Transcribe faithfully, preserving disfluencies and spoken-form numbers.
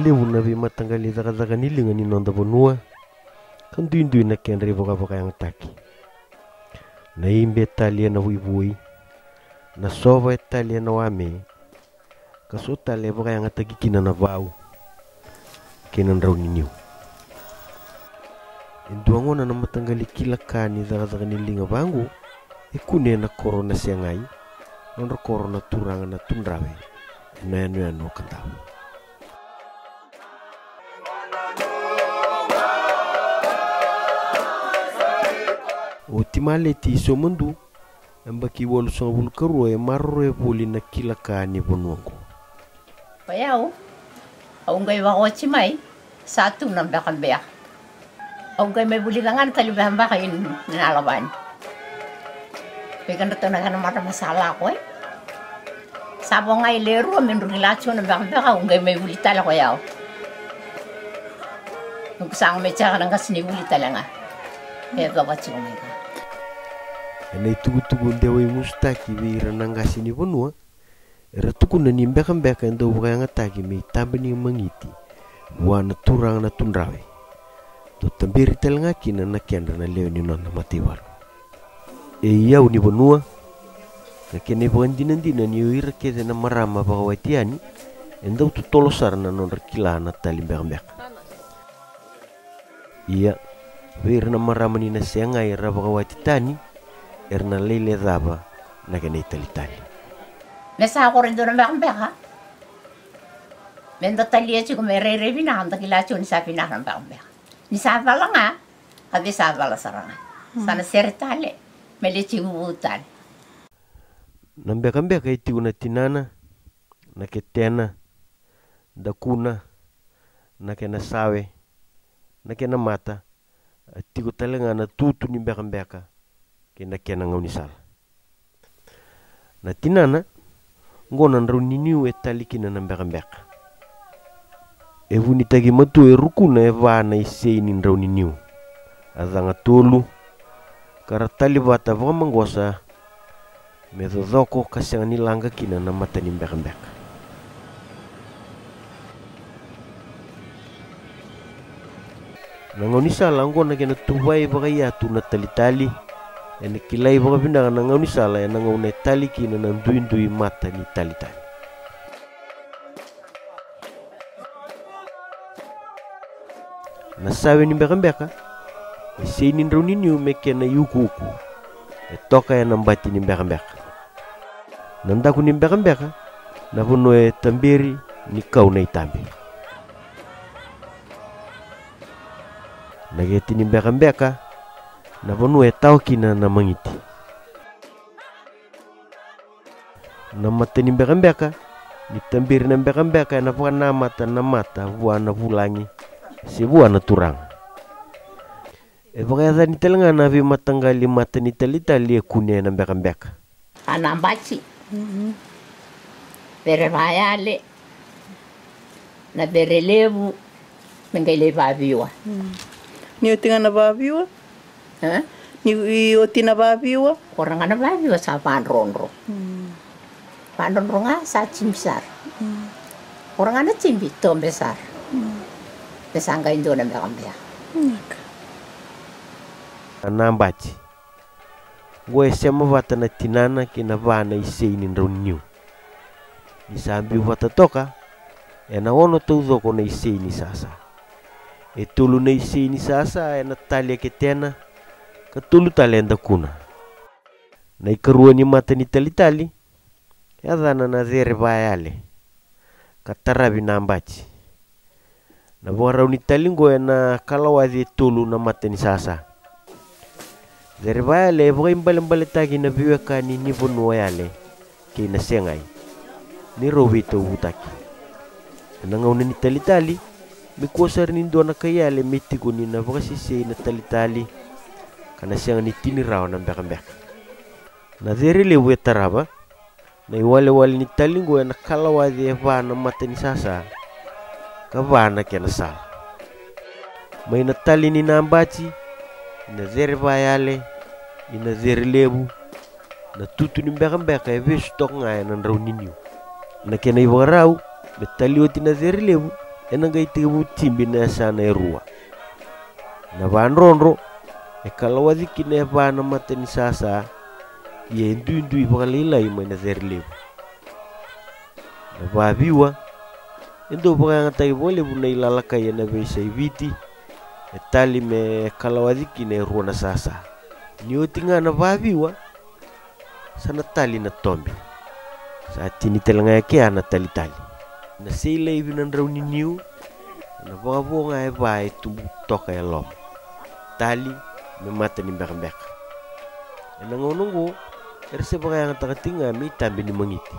Levu na veimataqali cakacaka ni liga ni noda vanua, ka duidui na kedra ivakavakayagataki. Na ibe e tali ena vuivui, na sova e tali ena wame, ka so tale e vakayagataki kina na vau kei na drau ni niu. E dua gona na mataqali kila ka ni cakacaka ni liga vaqo e kune ena koro Nasegai, nodra koro na turaga na Tudrave, ena yanuyanu o Kadavu. O Timaleti Somadu, yabaki walusagavulu ka rua, e maroroya voli na kila ka ni vanua oqo. O yau, au qai vakaoti mai, sa tu na bekabeka. Au qai mai vulica ga na tali bekabeka i Nalavani. Vei kedratou na kena mata ma sa lako, e. Sa vo ga i le rua me dru kila tu na bekabeka, au qai mai vuli tale ko yau. Noqu sa mai caka na qase ni vuli tale ga. E cova tiko mai ka. Ena itukutuku dewa imusutaki vei ira na qase ni vanua, era tukuna ni bekabeka e dau vakayagataki me itaba ni magiti vua na turaga na Tudrave. Dau taberi tale ga kina na kedra na lewe ni nona mataivalu. E iyau ni vanua, na kena ivakadinadina ni o ira kece na marama vakawati yani, e dau totolo sara na nodra kila na tali bekabeka. Ia, vei ira na marama ni Nasegai era vakawati tani, era na lailecava na kena italitali. Me sa kore dua na bekabeka. Me da talia tiko me rairai vinaka, da kila tiko ni sa vinaka na bekabeka. Ni sa cala ga, a vei sa cala sara ga. Sa na sere tale, me le tiko vou tale. Na bekabeka e tiko na tinana, na ketena, dakuna, na kena sawe, na kena mata, a tiko tale ga na tutu ni bekabeka kei na kena gaunisala. Na tinana, oqo na drau ni niu e tali kina na bekabeka. E vunitaki matua e rukuna e va na isei ni drau ni niu. A caga tolu, ka ra tali vata vakamaqosa, me cocoko ka sega ni laqa kina na mata ni bekabeka. Na gaunisala oqo na kena tuvai vakaiyatu na talitali, ena kilai vakavinaka na gaunisala ena gauna e tali kina na duidui mata ni talitali. Na save ni bekabeka, e isei ni drau ni niu me kena iukuuku, e toka ena bati ni bekabeka. Na daku ni bekabeka, na vanua e taberi ni kau na itabe. Na keti ni bekabeka, na vanua e tawa kina na magiti. Na mata ni bekabeka, ni tabiri na bekabeka ena vakanamata na mata vua na vulagi se vua na turaga. E vakayacani tale ga na veimataqali mata ni talitali e kunea na bekabeka. A na bati. Vere vayale. Na vere levu. Me qai lai vaviwa. Ni oti ga na vaviwa. Ni oti na vaviwa. Ko ra ga na vaviwa sa vadrodro. Vadrodro ga sa tibi sara. Ko ra ga na tibi tobe sara. Me sa qai dua na bekabeka. A na bati. Oqo e sema vata na tinana kei na va na isei ni drau ni niu. Ni sa biu vata toka, ena ono taucoko na isei ni sasa. E tolu na isei ni sasa ena tali e ketena, ka tolu tale e dakuna. Na ikarua ni mata ni talitali, e yacana na cere vayale, ka taravi na bati. Na vakarau ni tali oqo ena kalawaci e tolu na mata ni sasa. Cere vayale e vakaibalebaletaki na veiwekani ni vanua o Yale kei Nasegai, ni rau veitauvutaki. Ena gauna ni talitali, me kua sara ni dua na kai Yale me tiko ni na vakasesei na talitali, ka na sega ni tini rawa na bekabeka. Na cere levu e tarava, na iwalewale ni tali oqo ena kalawaci e va na mata ni sasa, ka va na kena sala. Mai na tali ni nabati, ina cere vayale, ina cere levu, na tutu ni bekabeka e vesu toka ga ena drau ni niu. Na kena ivakarau, me tali oti na cere levu, ena qai tekivu tibi na yasana e rua. Na vadrodro e kalawaci kina e va na mata ni sasa, ia e duidui vakalailai mai na cere levu. Na vaviwa e dau vakayagataki vakalevu na ilalakai ena veiyasai Viti, e tali me kalawaci kina e rua na sasa. Ni oti ga na vaviwa, sa na tali na tobi. Sa tini tale ga e kea na talitali. Na sei laivi na drau ni niu, na vakavo ga e va e tubu toka e loma, tali me mata ni bekabeka. Ena gauna oqo era se vakayagataka tiko ga me itabe ni magiti.